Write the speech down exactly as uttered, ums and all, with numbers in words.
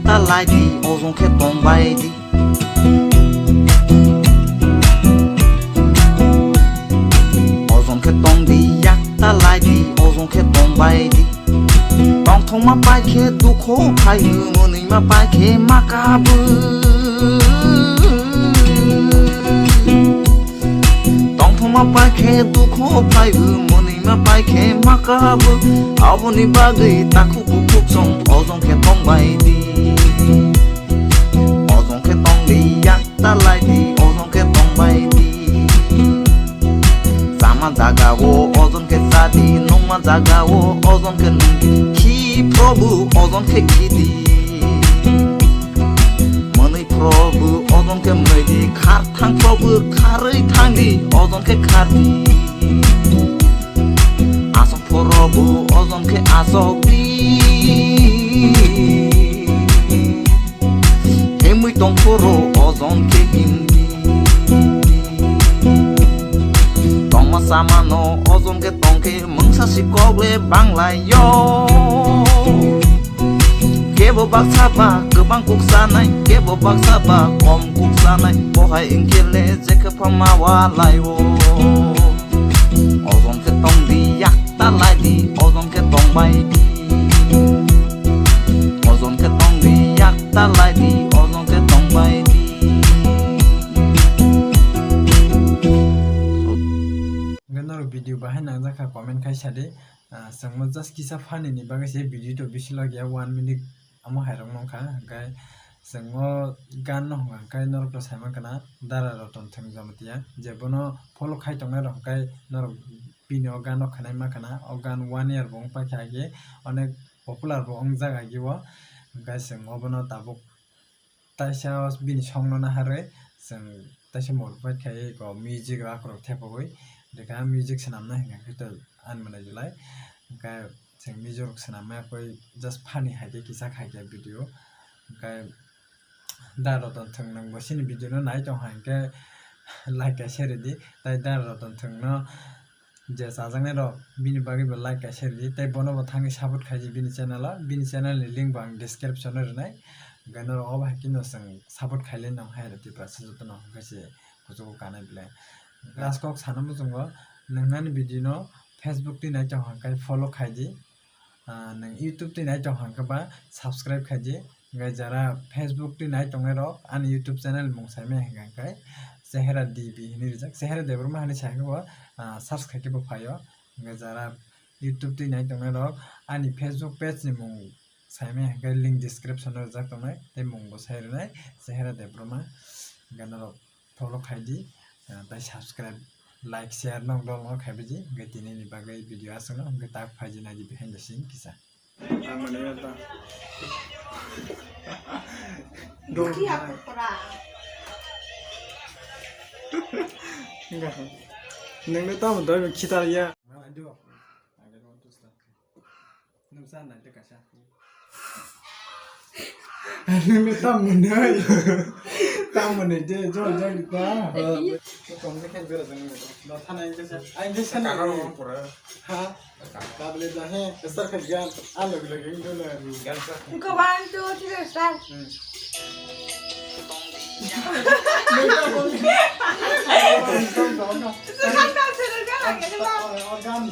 ta lai di, ojong khe tong bai di. Ojong khe tong di, yak ta lai di, ojong khe tong bai di. Tongthokma pai khe dukho phai o, mwnwima pai khe ma kabo. Tongthokma pai khe dukho phai o, mwnwima pai khe ma kabo. Aboni bagwi takhuk bukhuk song ojong khe tong bai di. Ojong khe tong di, yak ta lai di, ojong khe tong bai di. Chama jaga o ojon khe cha di, nungma jaga o ojon khe nung di. Khi phrobu ojon khe khi di. Mwnwi phrobu ojon khe mwnwi di, khar thang phrobu kharwi thang di, ojon khe khar di. Asok phrobu ojon khe asok di. Himwi tong phuru ojon khe himdi. Tongma samano ojon khe tong khe mungsa si kok le bang lai yo. Kebo baksa ba kwbang kuk sanai, kebo baksa ba kom kuk sanai, bohai wngkhe le je khe pha ma wa lai o. Ojon khe tong di, yak ta lai di, ojon khe tong bai di. Ojon khe tong di, yak ta lai di, ojon khe tong bai di. Hwnkhe norok video bahai nangjak kha comment khai sa di. Ah, chwngno just kisa funny ni bagwi se video to bisi log ya, one minute amo hai rok nong kha. Hwnkhe chwng o gan no hwnka hwnkhe norok to sai mankha na Dara Roton Thwng Jamatia, je bono follow khai tongnai rok hwnkhe norok bini o gan no khwnai mankha na. O gan one year bo wng paikha age, onek popular bo wngjak age o. Hwnkhe chwng obono tabuk taisa bini song no naharwi chwng taisa mobile bai khai ko music rok akhorok thepawi rikha, music swnamnai hwnkhe to ani mwnai jilai. Hwnkhe chwng music rok swnamya koi just funny hai khe kisa khai khe video. Hwnkhe Dara Roton Thwng nwng bo chini video no nai tong hai hwnkhe like kaisa ridi, tai Dara Roton Thwng no je chajaknai rok bini bagwi bo like kaisa ridi, tei bono bo thangwi support khaidi bini channel o. Bini channel ni link bo ang description o rwnai. Hwnkhe norok obo hai kheno chwng support khailai nong hai rw Tiprasa jotono hwnkhe se kuchugo kanai belai. Last kok sana muchungo, nwng ani video no Facebook twi nai tong hwnkhe follow khaidi. Ah, nwng YouTube twi nai tong hwnkhe ba subscribe khaidi. Hwnkhe jara Facebook twi nai tongnai rok ani YouTube channel mung saimaya hwnkhe Chehera D B hinwi rijak. Chehera Debbarma hinwi sai khe bo, ah, search khai khe bo phaio. Hwnkhe jara YouTube twi nai tongnai rok ani Facebook page ni mung saimaya hwnkhe link description o rijak tongnai tei mung bo sai rwnai Chehera Debbarma. Hwnkhe norok follow khai di, ah, tei subscribe, like, share nok dol no khai di. Hwnkhe tini ni bagwi video aswk no, hwnkhe tak phaidi nai di behind the scene kisa. Ang mane ya ta. Dol. Enggak. Nang le tamo doi khitar ya. Nung sa nai te kaisa. Nung tam mwnai. Tam mwnai de, jol jol ta. Kom ne khen bera jang. Do thana injection. Ai injection. Kaka ro pura. Ha? Tablet da he, start khai gan. Alo gile gile gile. Gan sa. Ko one, two, three, start. Hmm. Organ.